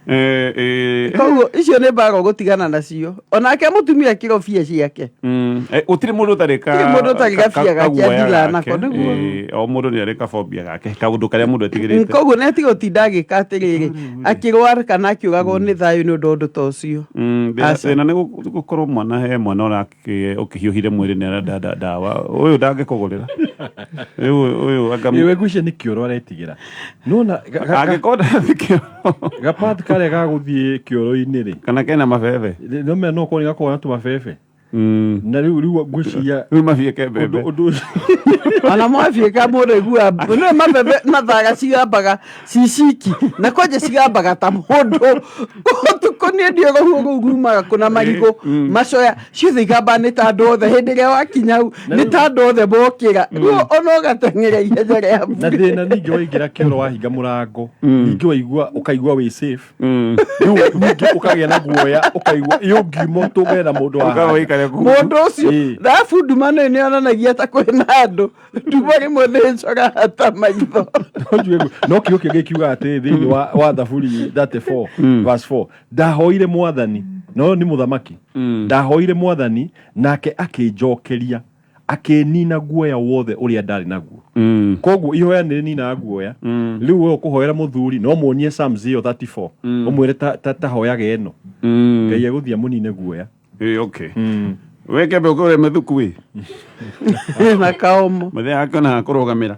Eh, eh, Koguo icio nĩ mbara ũgũtigana nacio. Onake mũtumia kĩrobia ciake. Gũtirĩ mũndũ ũtarĩ ka Gũtirĩ mũndũ ũtarĩ gabia gake kaguoya athiaga gake. nako, nĩguo. O mũndũ nĩ arĩ kabobia gake, kaũndũ karĩa mũndũ etigĩrĩte. Koguo nĩ atiga gũtinda agĩka atĩrĩrĩ, akĩrwara kana akĩũragwo nĩ thayũ nĩ ũndũ wa ũndũ ta ũcio. Thĩna Aca. Thĩna nĩ gũkorwo mwana, he mwana ũkĩhiũhire mwĩrĩ nĩ arenda ndawa, ũyũ ndangĩkũgũrĩra rĩu ũyũ anga Ĩwe ngwĩciria nĩ kĩoro aretigĩra nona angĩkorwo ndarathiĩ kĩoro gapathi karĩa ga gũthiĩ kĩoro-inĩ rĩ, kana kena mabebe. No mena no korwo nĩ gakoragwo na tũmabebe na rĩu ngwĩciria Rĩu mabieke ũndũ mbembe. Ũndũ ũcio Ona mwabiĩka mũndũ aigua nĩ mabebe na thaga cigambaga ciciki na kwanja cigambaga ta mũndũ ũtukũ. Niĩ ndiĩ rũhuho rũu rumaga kũna marigũ macoya ciothe igambaga nĩ ta andũ othe. Hĩndĩ ĩrĩa wakinya hau nĩ ta andũ othe mokĩra, rĩu ona ũgateng'era ihenya rĩa Na thĩna ningĩ waingĩra kĩoro wahinga mũrango, ningĩ waigua ũkaigua wĩ safe, rĩu ningĩ ũkagĩa na guoya, ũkaigua ĩ ũngiuma ũtũngane na mũndũ wa Ũkaga ũikare kũu. Mũndũ ũcio. Arabu nduma nĩ yonanagia ta kwĩna andũ, nduma rĩmwe nĩ njoraga ta maitho. No njuge no kiugo kĩngĩ kiugaga atĩrĩ thĩinĩ wa Thaburi 34 verse 4, "Ndahoire Mwathani," no nĩ mũthamaki, "Ndahoire Mwathani nake akĩnjokeria, akĩnina guoya wothe ũrĩa ndarĩ naguo." Koguo ihoya nĩ rĩninaga guoya. Rĩu we ũkũhoera mũthuri, no muonie Psalms ĩyo 34, ũmwĩre ta hoyaga ĩno, Ngai egũthiĩ amũnine guoya. Okay, we kembe ũkũre mĩthuku ĩ na kaomo. Mũthenya akĩona kũrũgamĩra.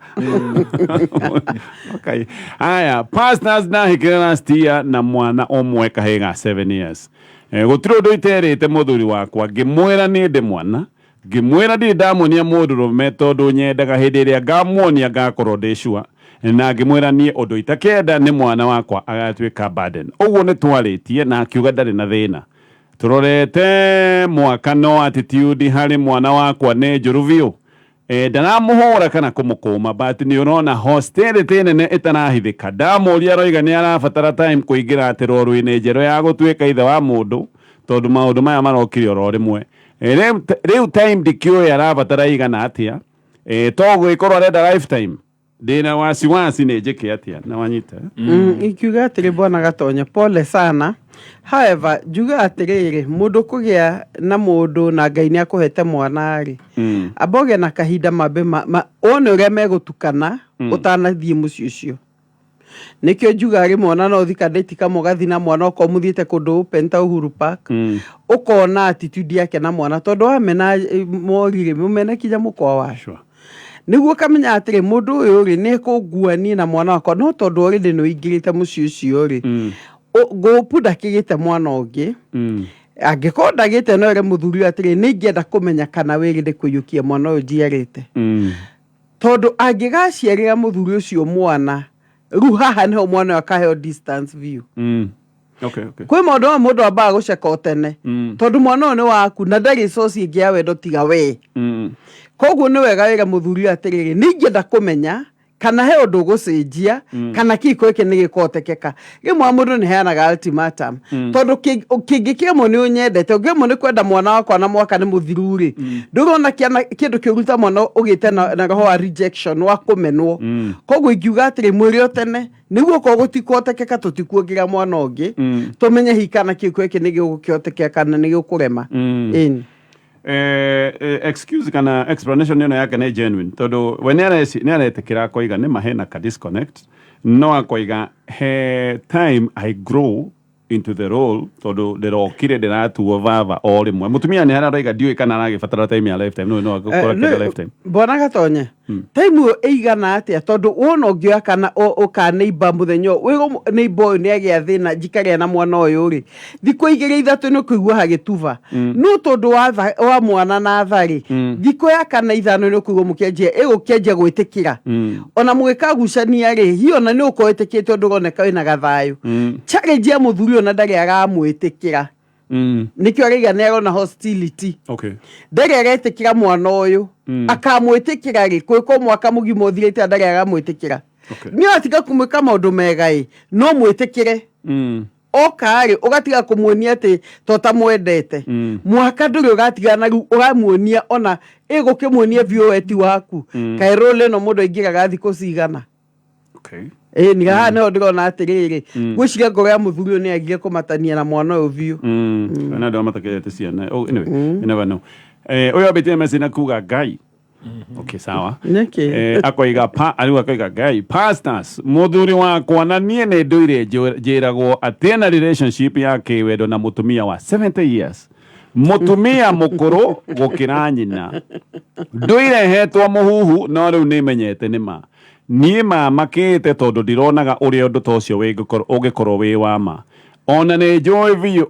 Okay, haya, pastors, ndahikire last year na mwana ũmwe, kahĩĩ ga 7 years. Gũtirĩ ũndũ iterĩte mũthuri wakwa. Ngĩmwĩra nĩ ndĩ mwana, ngĩmwĩra ndirĩ ndamuonia mũndũrũme tondũ nyendaga hĩndĩ ĩrĩa ngamuonia ngakorwo ndĩ sure, na ngĩmwĩra niĩ ũndũ itakenda nĩ mwana wakwa agatuĩka burden. Ũguo nĩ twarĩtie na akiuga ndarĩ na thĩna. Tũrorete mwaka, no attitude harĩ mwana wakwa nĩ njũru biũ. Ndaramũhũra kana kũmũkũma, but nĩ ũrona hostility nene ĩtarahithĩka. Ndamũria aroiga nĩ arabatara time kũingĩra atĩ rolu-inĩ njerũ ya gũtuĩka ithe wa mũndũ tondũ maũndũ maya marokire oro rĩmwe. Rĩu time ndikĩũĩ arabatara igana atĩa. To gũgĩkorwo arenda lifetime. Ndĩna wasiwasi, nĩ njĩke atĩa? Na wanyita, eh? Ikiuga atĩrĩ, bwana Gatonye, pole sana. However, njuga atĩrĩrĩ, mũndũ kũgĩa na mũndũ na Ngai nĩ akũhete mwana rĩ, amba ũgĩe na kahinda mambe wone ũrĩa megũtukana ũtanathiĩ mũciĩ ũcio. Nĩkĩo njugaga rĩmwe ona no ũthiĩ kadeti kamwe, ũgathiĩ na mwana, okorwo mũthiĩte kũndũ open ta Uhuru Park, ũkona attitude yake na mwana, tondũ wamena mori rĩ, mũmene kinya mũkwa wayo. Nĩguo ũkamenya atĩrĩ, mũndũ ũyũ rĩ, nĩ ekũngua niĩ na mwana wakwa. No tondũ already nĩ ũingĩrĩte mũciĩ ũcio rĩ, ngũpu ndakĩgĩte mwana ũngĩ. Angĩkorwo ndagĩte, no ĩre mũthuri ũyũ atĩrĩ, nĩ ingĩenda kũmenya kana wĩrĩ ndĩ kũiyũkia mwana ũyũ njiarĩte, tondũ angĩgaciarĩra mũthuri ũcio mwana, rĩu haha nĩho mwana ũyũ akaheo distance view. Kwĩ maũndũ mamwe mũndũ ambaga gũceka o tene, tondũ mwana ũyũ nĩ waku na ndarĩ source ĩngĩ ya wendo tiga we. Koguo nĩ wega wĩre mũthuri ũyũ atĩrĩrĩ, nĩ ingĩenda kũmenya kana he ũndũ ũgũcenjia kana kĩhiko gĩkĩ nĩ gĩkũhotekeka. Rĩmwe mũndũ nĩ heanaga ultimatum, tondũ kĩngĩkĩremwo nĩ ũnyendete, ũngĩremwo nĩ kwenda mwana wakwa na mwaka nĩ mũthiru rĩ, ndũrona kĩndũ kĩũru ta mwana ũgĩte na roho wa rejection, wa kũmenwo. Koguo ingiuga atĩrĩ, mwĩre o tene nĩguo okorwo gũtikũhotekeka tũtikuongerera mwana ũngĩ, tũmenye hihi kana kĩhiko gĩkĩ nĩ gĩgũkĩhotekeka kana nĩ gĩkũrema. Ĩni. Excuse kana explanation ĩno yake nĩ genuine, tondũ we nĩ aretĩkĩra akoiga nĩ ma hena ka disconnect, no akoiga he time I grow into the role, tondũ ndĩrokire ndĩratuo baba o rĩmwe. Mũtumia nĩ harĩa aroiga ndiũĩ kana aragĩbatara time ya lifetime, no agĩkorwo akĩenda lifetime. Mbona Gatonye, time ĩyo ĩigana atĩa? Tondũ wona ũngĩoya kana ũkanĩimba mũthenya ũyũ wĩrwo neighbor ũyũ nĩ agĩa thĩna njikarĩa na mwana ũyũ rĩ, thikũ 2 3 nĩ ũkũigua hagĩtuba. No tondũ wa mwana na tharĩ, thikũ ya kana 5 nĩ ũkũigua mũkĩanjia ĩgũkĩanjia gwĩtĩkĩra. Ona mũgĩkagucania rĩ, hihi ona nĩ ũkorwo ĩtĩkĩte ũndũ ũroneka wĩna gathayũ. Challenge ya mũthuri ũyũ na ndarĩ aramwĩtĩkĩra. Nĩkĩo araiga nĩ arona hostility. Ndarĩ aretĩkĩra mwana ũyũ. Akamwĩtĩkĩra rĩ? Kwĩkwo mwaka mũgima ũthirĩte ndarĩ aramwĩtĩkĩra. Nĩ atiga kũmwĩka maũndũ mega ĩ, no mwĩtĩkĩre. Oka rĩ, ũgatiga kũmuonia atĩ to tamwendete. Mwaka ndũrĩ ũgatigana na rĩu ũramuonia, ona ĩgũkĩmuonia biũ we ti waku. Kaĩ role ĩno mũndũ aingĩraga thikũ cigana? Okay. Ĩĩ ni haha nĩho ndĩrona atĩrĩrĩ, ngwĩciria ngoro ya mũthuri ũyũ nĩ agire kũmatania na mwana ũyũ biũ. Kana andũ arĩa matakĩrete ciana. Oh, anyway, you never know. Ũyũ ambĩtie message na kuga Ngai. Okay, sawa. Nĩkĩ? Akoiga pa ariu akoiga Ngai pastors muthuri wakwa na niĩ nĩ ndũire njĩragwo atĩ ena relationship ya kĩwendo na mũtumia wa 70 years, mũtumia mũkũrũ gũkĩra nyina. Ndũire hetwo mũhuhu, no rĩu nĩ menyete nĩ ma. Niĩ mamakĩte tondũ ndironaga ũrĩa ũndũ ta ũcio ũngĩkorwo wĩ wa ma. Ona nĩ njũĩ biũ,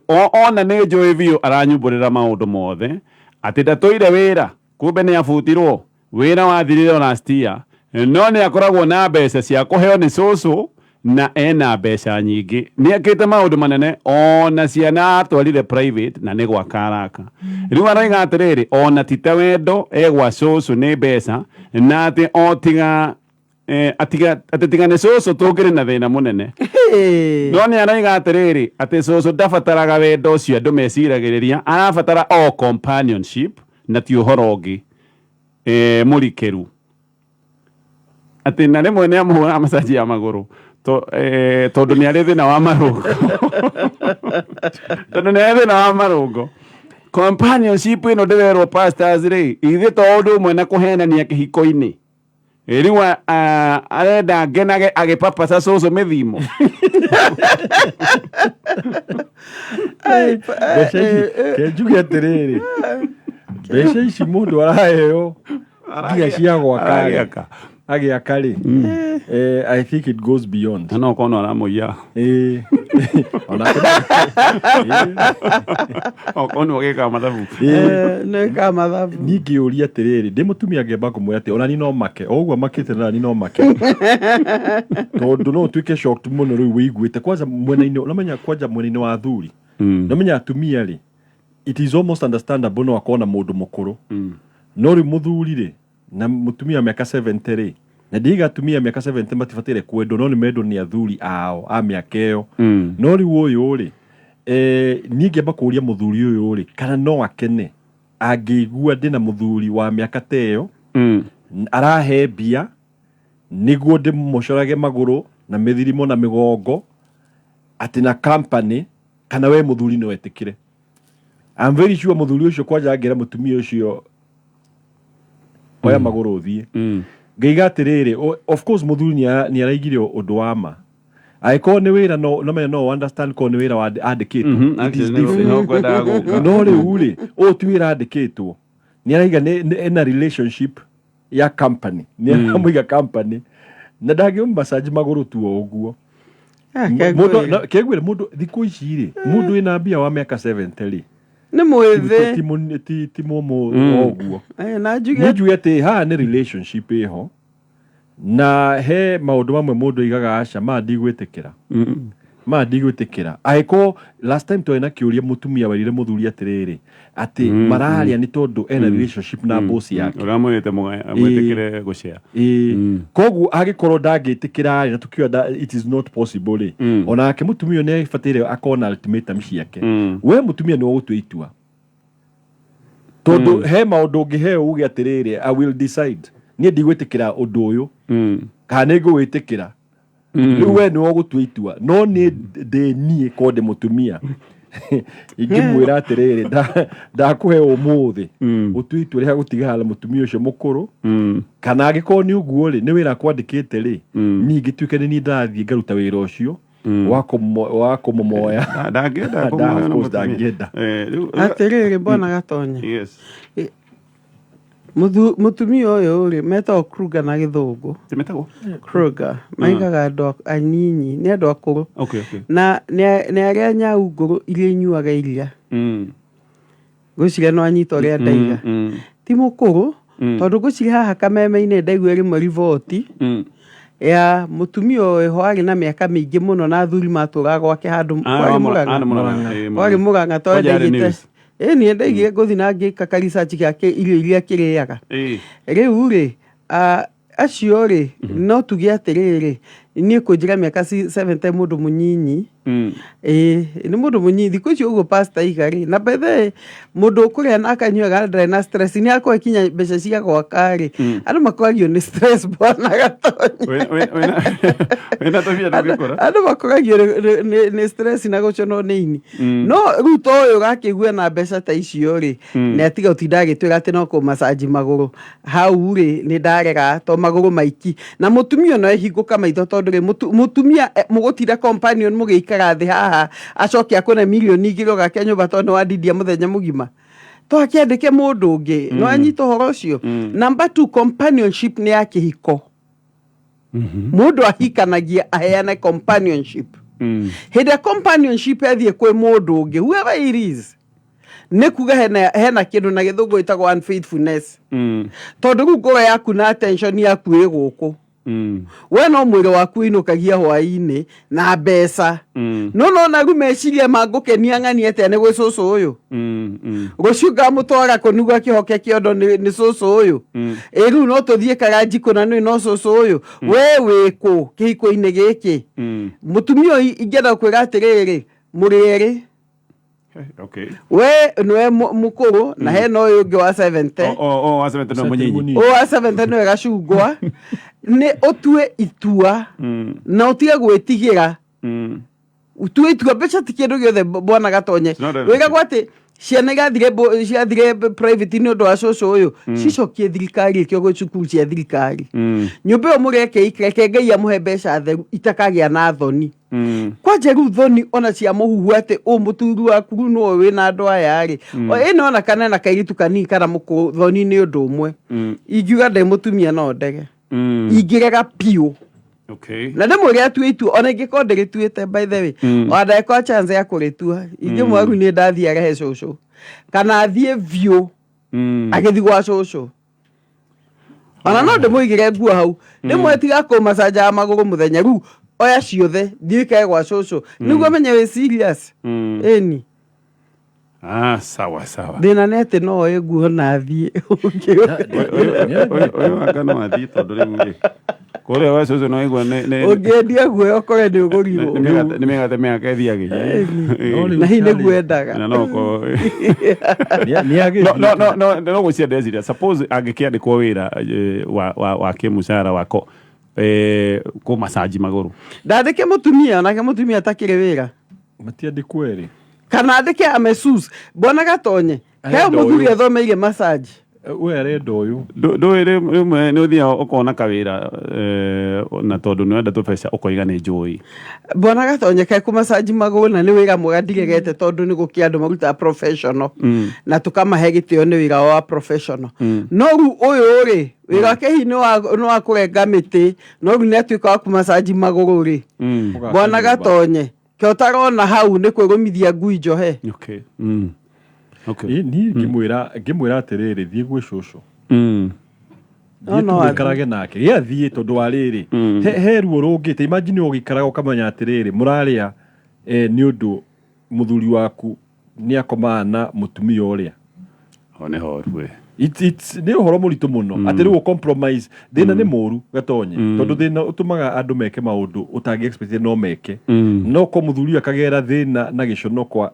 ona nĩ njũĩ biũ aranyumbũrĩra maũndũ mothe atĩ ndatũire wĩra, kumbe nĩ abutirwo wĩra wathirire last year, no nĩ akoragwo na mbeca cia kũheo nĩ cũcũ na ena mbeca nyingĩ. Nĩ ekĩte maũndũ manene, ona ciana atwarire private na nĩ gwaka araka. Rĩu aroiga atĩrĩrĩ, ona ti ta wendo egwa cũcũ, nĩ mbeca, na atĩ o tiga atĩ tiga nĩ cũcũ tũngĩrĩ na thĩna mũnene. Hey. No nĩ araiga atĩrĩrĩ, atĩ cũcũ ndabataraga wendo ũcio andũ meciragĩrĩria, arabatara o companionship na ti ũhoro ũngĩ mũrikĩru, atĩ na rĩmwe nĩ amũhũraga macaji ya magũrũ tondũ nĩ arĩ thĩna wa marũngo, tondũ nĩ arĩ thĩna wa marũngo. Companionship ĩno ndĩrerwo, pastors, rĩ ithuĩ to ũndũ ũmwe na kũhenania kĩhiko-inĩ? Rĩu arenda ngenage agĩpapasa cũcũ mĩthimo. Mbeca ici, ke njuge atĩrĩrĩ, mbeca ici mũndũ araheo nginya cia gwaka rĩ, Aragĩaka. Agĩaka rĩ, I think it goes beyond. Na no korwo no aramũiya. Onake Okorwo nĩ ũgĩkaga mathabu. Nĩ ka mathabu. Niĩ ngĩũria atĩrĩrĩ, ndĩ mũtumia ngĩamba kũmwĩra atĩ ona ni no make o ũguo makĩte, na ni no make, tondũ no ũtuĩke shocked mũno. Rĩu wĩiguĩte kwanza mwena-inĩ, ũramenya kwanja mwena-inĩ wa athuri, ũramenya atumia rĩ, it is almost understandable no akorwo na mũndũ mũkũrũ, no rĩu mũthuri rĩ na mũtumia wa mĩaka 70 rĩ, na ndiiga atumia a mĩaka 70 matibataire kwendwo, no nĩ mendwo nĩ athuri ao a mĩaka ĩyo. No rĩu ũyũ rĩ, niĩ ngĩamba kũũria mũthuri ũyũ rĩ, kana no akene angĩigua ndĩna mũthuri wa mĩaka ta ĩyo arahe mbia nĩguo ndĩmũcorage magũrũ na mĩthirimo na mĩgongo atĩ na company, kana we mũthuri no etĩkĩre? I'm very sure mũthuri ũcio kwanja angĩra mũtumia ũcio, "Oya magũrũ ũthiĩ," ngaiga atĩrĩrĩ, of course mũthuri nĩ araigire ũndũ wa ma. Angĩkorwo nĩ wĩra, no menya no understand korwo nĩ wĩra andĩkĩtwo, it is different. No kwendaga gũka. No rĩu rĩ, ũyũ ti wĩra andĩkĩtwo, nĩ araiga ena relationship ya company, nĩ aramũiga company na ndangĩmũ massage magũrũ tu o ũguo. Mũndũ kĩguĩre mũndũ thikũ ici rĩ, mũndũ wĩna mbia wa mĩaka 70 rĩ, Nĩ mwĩthĩ. Ti mũmũ o ũguo. Na njuge Nĩ njuge atĩ haha nĩ relationship ĩho, na he maũndũ mamwe mũndũ aigaga, aca, maya ndigwĩtĩkĩra, maya ndigwĩtĩkĩra. Angĩkorwo last time twarĩ na kĩũria, mũtumia werire mũthuri atĩrĩrĩ, atĩ mararĩa nĩ tondũ ena relationship na boss yake. Ũrĩa mwĩrĩte mwĩtĩkĩre gũcea. Ĩĩ, koguo angĩkorwo ndangĩtĩkĩra rĩ, na tukiuga it is not possible rĩ, onake mũtumia ũyũ nĩ abataire akorwo na ultimatum ciake. We mũtumia nĩ ũgũtua itua, tondũ he maũndũ ũngĩheo uge atĩrĩrĩ, "I will decide, niĩ ndigwĩtĩkĩra ũndũ ũyũ kana nĩ ngũwĩtĩkĩra." Rĩu we nĩwe ũgũtua itua, no niĩ ndĩ niĩ korwo ndĩ mũtumia ingĩmwĩra atĩrĩrĩ, "Ndakũhe ũmũthĩ ũtue itua rĩa gũtigana na mũtumia ũcio mũkũrũ, kana angĩkorwo nĩ ũguo rĩ, nĩ wĩra kwandĩkĩte rĩ, niĩ ngĩtuĩke nĩ niĩ ndarathiĩ ngaruta wĩra ũcio wa kũmũmoya." Ndangĩenda. Of course ndangĩenda. Atĩrĩrĩ, mbona Gatonya, Yes. Mũtumia ũyũ rĩ, metagwo Kruger na gĩthũngũ. Tĩmetagwo? Kruger maigaga andũ anyinyi, nĩ andũ akũrũ na nĩ arĩa nyau ngũrũ iria inyuaga iria. Ngwĩciria no anyita ũrĩa ndaiga. Ti mũkũrũ, tondũ ngwĩciria haha kameme-inĩ ndaigua rĩmwe riboti ya mũtumia ũyũ arĩ na mĩaka mĩingĩ mũno na athuri matũraga gwake handũ Ah, kwarĩ wa Mũrang'a. ah, nĩ Mũrang'a, Kwarĩ Mũrang'a. Mũrang'a tondũ Kwanja yarĩ ndaigĩte news. Ĩ niĩ ndaigire ngũthiĩ na ngĩka ka research gake irio iria akĩrĩaga. Rĩu rĩ, acio rĩ, no tuge atĩrĩrĩ, niĩ kũnjĩra mĩaka 70 mũndũ mũnyinyi. Ĩĩ nĩ mũndũ mũnyinyi thikũ ici ũguo pastor iga rĩ na bethe mũndũ ũkũrĩa na akanyuaga ndarĩ na stress nĩ akũhe kinya mbeca cia gwaka rĩ andũ makoragio nĩ stress bwana Gatonye. Wĩna tũbia tũngĩkũra. Andũ makoragio nĩ stress na gũconwo nĩ ini. No rĩu ta ũyũ ũgakĩigua na mbeca ta icio rĩ nĩ atiga gũtinda agĩtwĩra atĩ no kũmacanji magũrũ hau rĩ nĩ ndarega to magũrũ maiki na mũtumia ona ehingũka maitho tondũ rĩ mũtumia mũgũtinda companion mũgĩikara thĩ haha acoke akũne mirioni 2 ũgake nyũmba tondũ nĩ wandindia mũthenya mũgima to akĩandĩke mũndũ ũngĩ no anyita ũhoro ũcio. Number two, companionship nĩ ya kĩhiko. Mũndũ ahikanagia aheane companionship. Hĩndĩ ya companionship yathiĩ kwĩ mũndũ ũngĩ, whoever it is, nĩ kuga hena kĩndũ na gĩthũngũ ĩtagwo unfaithfulness, tondũ rĩu ngoro yaku na attention yaku ĩ gũkũ. We no mwĩrĩ waku ũinũkagia hwaĩ-inĩ na mbeca, no nona rĩu meciria mangũkenia ng'ani atĩa nĩ gwĩ cũcũ ũyũ. Rũciũ ngamũtwara kũ nĩguo akĩhoke kĩondo nĩ cũcũ ũyũ? Ĩ rĩu no tũthiĩ karanji kũna nĩ no cũcũ ũyũ. We wĩkũ kĩhiko-inĩ gĩkĩ? Mũtumia ũyũ ingĩenda kwĩra atĩrĩrĩ, mũrĩ erĩ. We nĩwe mũkũrũ na hena ũyũ ũngĩ wa 70. O wa 70 no mũnyinyi. Ũyũ wa 70 nĩwe gacungwa. Nĩ ũtue itua na ũtige gwĩtigĩra. Ũtue itua, mbeca ti kĩndũ gĩothe, bwana Gatonye. It's not everything. Wĩragwo atĩ ciana irathire ciathire private nĩ ũndũ wa cũcũ ũyũ, cicokie thirikari ĩkĩo gwĩ cukuru cia thirikari. Nyũmba ĩyo mũreke reke Ngai amũhe mbeca theru itakagĩa na thoni. Kwanja rĩu thoni ona cia mũhuhu atĩ ũ mũturi waku rĩu nĩwe wĩna andũ aya rĩ ĩno ona kana na kairĩtu kanini kana mũkũrũ, thoni nĩ ũndũ ũmwe. Ingiuga ndĩ mũtumia no ndege. Ingĩrega biũ. Na ndĩmwĩre atue itua ona ingĩkorwo ndĩrĩtuĩte, by the way. Ona ndagĩkorwo chance ya kũrĩtua ingĩmwĩra rĩu niĩ ndathiĩ arehe cũcũ kana athiĩ biũ. Agĩthiĩ gwa cũcũ ona no ndĩmũigĩre nguo hau rĩmwe tiga kũmacanjaga magũrũ mũthenya, rĩu oya ciothe thiĩ ũikare gwa cũcũ nĩguo menye wĩ serious. Ĩni. Ah, sawa sawa. Thĩna nĩ atĩ no oe nguo na athiĩ. Ũyũ anga no athiĩ tondũ rĩu rĩ kũrĩa gwa cũcũ no igua nĩ Ũngĩendia nguo ũkore nĩ ũgũrirwo. Nĩ mĩgate mĩaka ĩthiagĩ. No rĩu Na hihi Charlie, nĩguo endaga. Na no ko Nĩ agĩthiĩ. No gwĩciria ndeciria, suppose angĩkĩandĩkwo wĩra wa kĩmũcara wako kũmacanji magũrũ. Ndandĩke mũtumia onake mũtumia atakĩrĩ wĩra. Matiandĩkwo erĩ. Kana andĩke amesus bwana Gatonye he Arenda mũthuri ũyũ. athomeire massage. We arenda ũyũ. Ndũĩ rĩmwe nĩ ũthiaga ũkona kawĩra na tondũ nĩ wenda tũbeca ũkoiga nĩ njũĩ. Bwana Gatonye, kaĩ kũmacanji magũrũ na nĩ wĩra mwega ndiregete tondũ nĩ gũkĩ andũ marutaga professional na tũkamahe gĩtĩo nĩ wĩra wao wa professional, no rĩu ũyũ rĩ wĩra wake hihi nĩ wa kũrenga mĩtĩ, no rĩu nĩ atuĩka wa kũmacanji magũrũ rĩ. Ũgaka Bwana nyũmba. Gatonye, ke ũtarona hau nĩ kwĩgũmithia ngui njohe. Okay. Ĩ, niĩ ngĩmwĩra atĩrĩrĩ, thiĩ gwĩ cũcũ. No, Thiĩ no tu athiĩ. ũikarage nake gĩathiĩ tondũ wa rĩrĩ he ruo rũngĩ ta imagine ũgĩikaraga ũkamenya atĩrĩrĩ mũrarĩa nĩ ũndũ mũthuri waku nĩ akomaga na mũtumia ũrĩa. O nĩ horu we. It's nĩ ũhoro mũritũ mũno atĩ rĩu compromise thĩna nĩ mũru Gatonye, tondũ thĩna ũtũmaga andũ meke maũndũ ũtangĩ expect no meke. No ko mũthuri ũyũ akagera thĩna na gĩconoko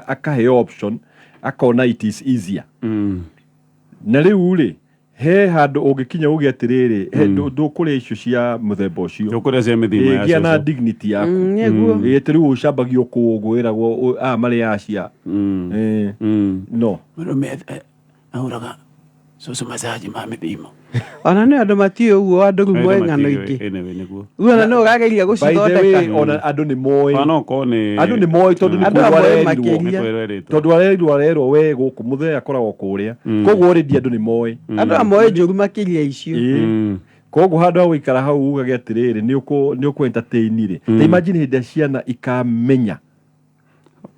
akaheo option akona it is easier. Na rĩu rĩ he handũ ũngĩkinya uge atĩrĩrĩ ndũkũrĩa icio cia mũthemba ũcio. Ndũkũrĩa cia mĩthimo ya Gĩa na cũcũ. dignity yaku. Nĩguo. Ĩ, atĩ rĩu ũcambagio kũũ ũguo wĩragwo aya marĩaga cia no. Mũrũme ahũraga cũcũ macaji ma mĩthimo. Ona nĩ andũ matiũĩ ũguo, andũ rĩu moĩ ng'ano ingĩ. Anyway, nĩguo. Rĩu ona nĩ ũrageria By the way, gũcithondeka. ona andũ nĩ moĩ. Ona okorwo nĩ Andũ nĩ moĩ tondũ nĩ Andũ kwĩrwo amwe arerirwo. makĩria. Nĩ kwĩrwo erĩtwo. Tondũ arerirwo arerwo we gũkũ mũthee akoragwo kũrĩa, koguo already andũ nĩ moĩ. Andũ amoĩ njũru makĩria icio. Ĩĩ. Koguo handũ ha gũikara hau ugage atĩrĩrĩ nĩ ũkũ entertain rĩ, ta imagine hĩndĩ ĩrĩa ciana ikamenya.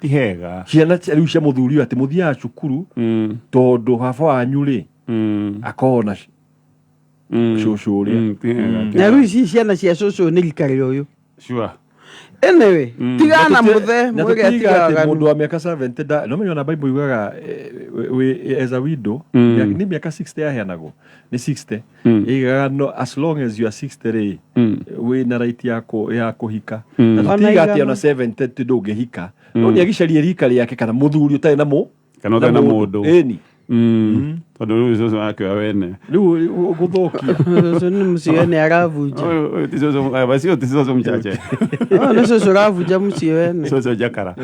Ti hega. Ciana rĩu cia mũthuri ũyũ atĩ mũthiaga cukuru tondũ baba wanyu rĩ akoragwo na cũcũ ũrĩa. Ti hega, ti Na hega. rĩu ici ciana cia cũcũ nĩ rika rĩa ũyũ. Sure. Anyway, tigana muthe Na mwĩre tũtiga atĩ atigaganu. mũndũ wa mĩaka 70 no menya ona Bible yugaga as a widow nĩ mĩaka 60 yaheanagwo nĩ 60 ĩgaga no as long as you are 60 rĩ, wĩna right ya kũhika. Na Ona tũtiga atĩ igana. ona 70 ti ndũngĩhika, no nĩ agĩcarie rika rĩake kana mũthuri ũtarĩ na mũ Kana ũtarĩ na mũndũ. Ĩni. Tondũ rĩu cũcũ akĩoya wene. Rĩu gũthũkia. Cũcũ nĩ mũciĩ wene aravunja. Ũyũ ũyũ ti cũcũ, bacio ti cũcũ mchache. Ũyũ nĩ cũcũ ũravunja mũciĩ wene. Cũcũ njakara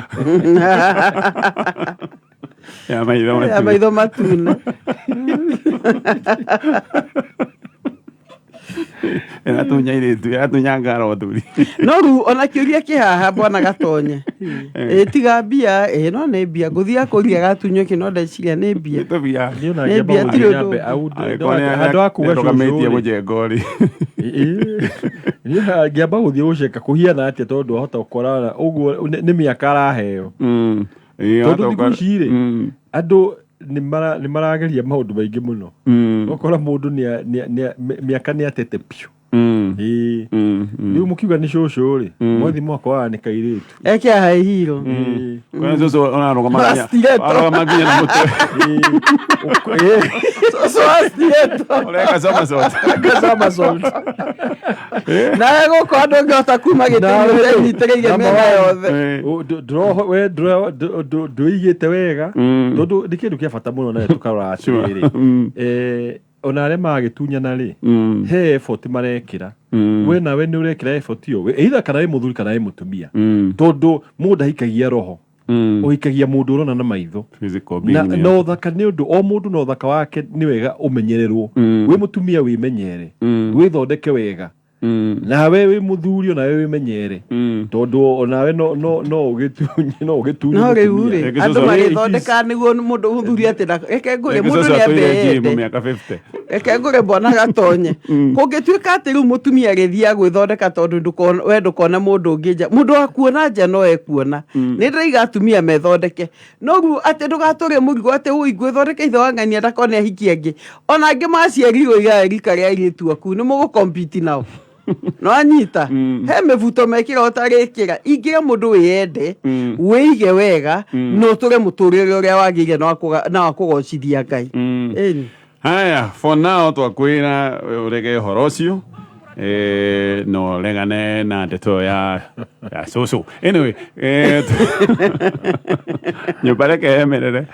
ya maitho Ya matune. maitho matune. Ĩratunya airĩtu, ĩratunya ngaro athuri. No rĩu ona kĩũria kĩ haha, bwana Gatonye, ĩ tiga mbia, ĩ no nĩ mbia ngũthiĩ akũria gatunywo kĩ, no ndeciria nĩ mbia. Tũbia. Niĩ ona Nĩ ngĩamba mbia, gũthiĩ tirĩ ũndũ nyambe ũngĩ. Angĩkorwo handũ ha kuga nĩarũgamĩtie cũcũ rĩ. mũjengo rĩ. Niĩ ngĩamba gũthiĩ gũceka kũhiana atĩa, tondũ ahota gũkora ũguo nĩ mĩaka araheo. Ĩĩ, Tondũ wahota thikũ ici rĩ, andũ nĩ marageria maũndũ maingĩ mũno. Ũkora mũndũ mĩaka nĩ atete piũ. Ĩĩ. Rĩu mũkiuga nĩ cũcũ rĩ, mwathi mwakoraga nĩ kairĩtu. Eke high heel. Ĩĩ. Kwĩna cũcũ ũrarũgama nginya Stiletto. arũgama nginya na mũtwe. Ĩĩ. Ĩĩ. Cũcũ wa stiletto. Ũreka somersault. Somersault. Nawe gũkũ andũ ũngĩhota kuma gĩtĩ Nawe rĩ, ũnyitĩrĩire number mĩena one. yothe. We ndwĩigĩte wega, tondũ nĩ kĩndũ kĩa bata mũno nawe tũkarora atĩrĩrĩ, ona arĩa magĩtunyana rĩ, he effort marekĩra. We nawe nĩ ũrekĩra effort ĩyo either kana wĩ mũthuri kana wĩ mũtumia, tondũ mũndũ ahikagia roho, ũhikagia mũndũ ũrona na maitho. Physical Na being na nĩ- ũthaka nĩ ũndũ o mũndũ na ũthaka wake nĩ wega ũmenyererwo. Wĩ mũtumia wĩmenyere, wĩthondeke wega. Nawe wĩ mũthuri onawe wĩmenyere, tondũ onawe no ũgĩtunye, no ũgĩtunye No rĩu mũtumia. rĩ, Rĩngĩ andũ cũcũ- magĩthondeka nĩguo mũndũ mũthuri atĩ reke ngũre Rĩngĩ mũndũ cũcũ nĩ ambe atũire gym ende. mĩaka 50. Reke ngũre, bwana Gatonye, kũngĩtuĩka atĩ rĩu mũtumia agĩthiĩ gwĩthondeka tondũ we ndũkone mũndũ ũngĩ nja, mũndũ wa kuona nja no ekuona. Nĩ ndĩraiga atumia methondeke, no rĩu atĩ ndũgatũre mũrigo atĩ ũi ngwĩthondeka ithe wa ng'ania ndakone ahiki angĩ, ona angĩ maciarirwo iga rika rĩa airĩtu aku nĩ mũgũkompiti nao. No anyita he mĩbuto mekĩra ũtarĩkĩra ingĩra mũndũ wĩyende, wĩige wega na ũtũre mũtũrĩre ũrĩa wagĩrĩire na wa kũgocithia Ngai. Ĩni. Haya, for now twakwĩra ũrege ũhoro ũcio, no regane na ndeto ya cũcũ. Anyway, nyũmba reke emerere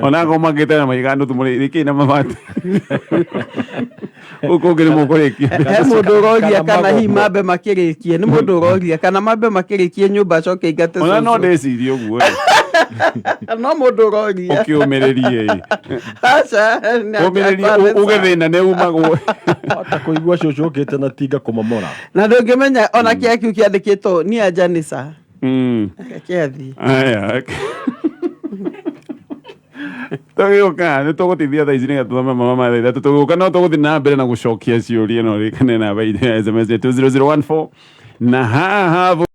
onakorwo makĩte na mahiga nuthu mũrĩkĩi na mabati gũkũ ũngĩ nĩ mũkũrĩkia. He mũndũ ũroria Kana kana hihi magombo. mambe makĩrĩkie, nĩ mũndũ ũroria kana mambe makĩrĩkie nyũmba acoke ingate Ona no cũcũ. ndĩcirie ũguo rĩ. No mũndũ ũroria. Ũkĩũmĩrĩrie ĩ. Aca, nĩ Ũmĩrĩrie aca. uge thĩna nĩ umagwo. Hota kũigua cũcũ ũkĩte na tinga kũmomora. Na ndũngĩmenya ona kĩa kĩu kĩandĩkĩtwo ni anja nĩ ca. Reke athiĩ. Aya. Tũgĩũka nĩ tũgũtithia thaa ici nĩgetha tũthome mama ma thaa 3. Tũgĩũka no tũgũthiĩ na mbere na gũcokia ciũria, no ririkane namba itũ ya SMS 20014 na haha.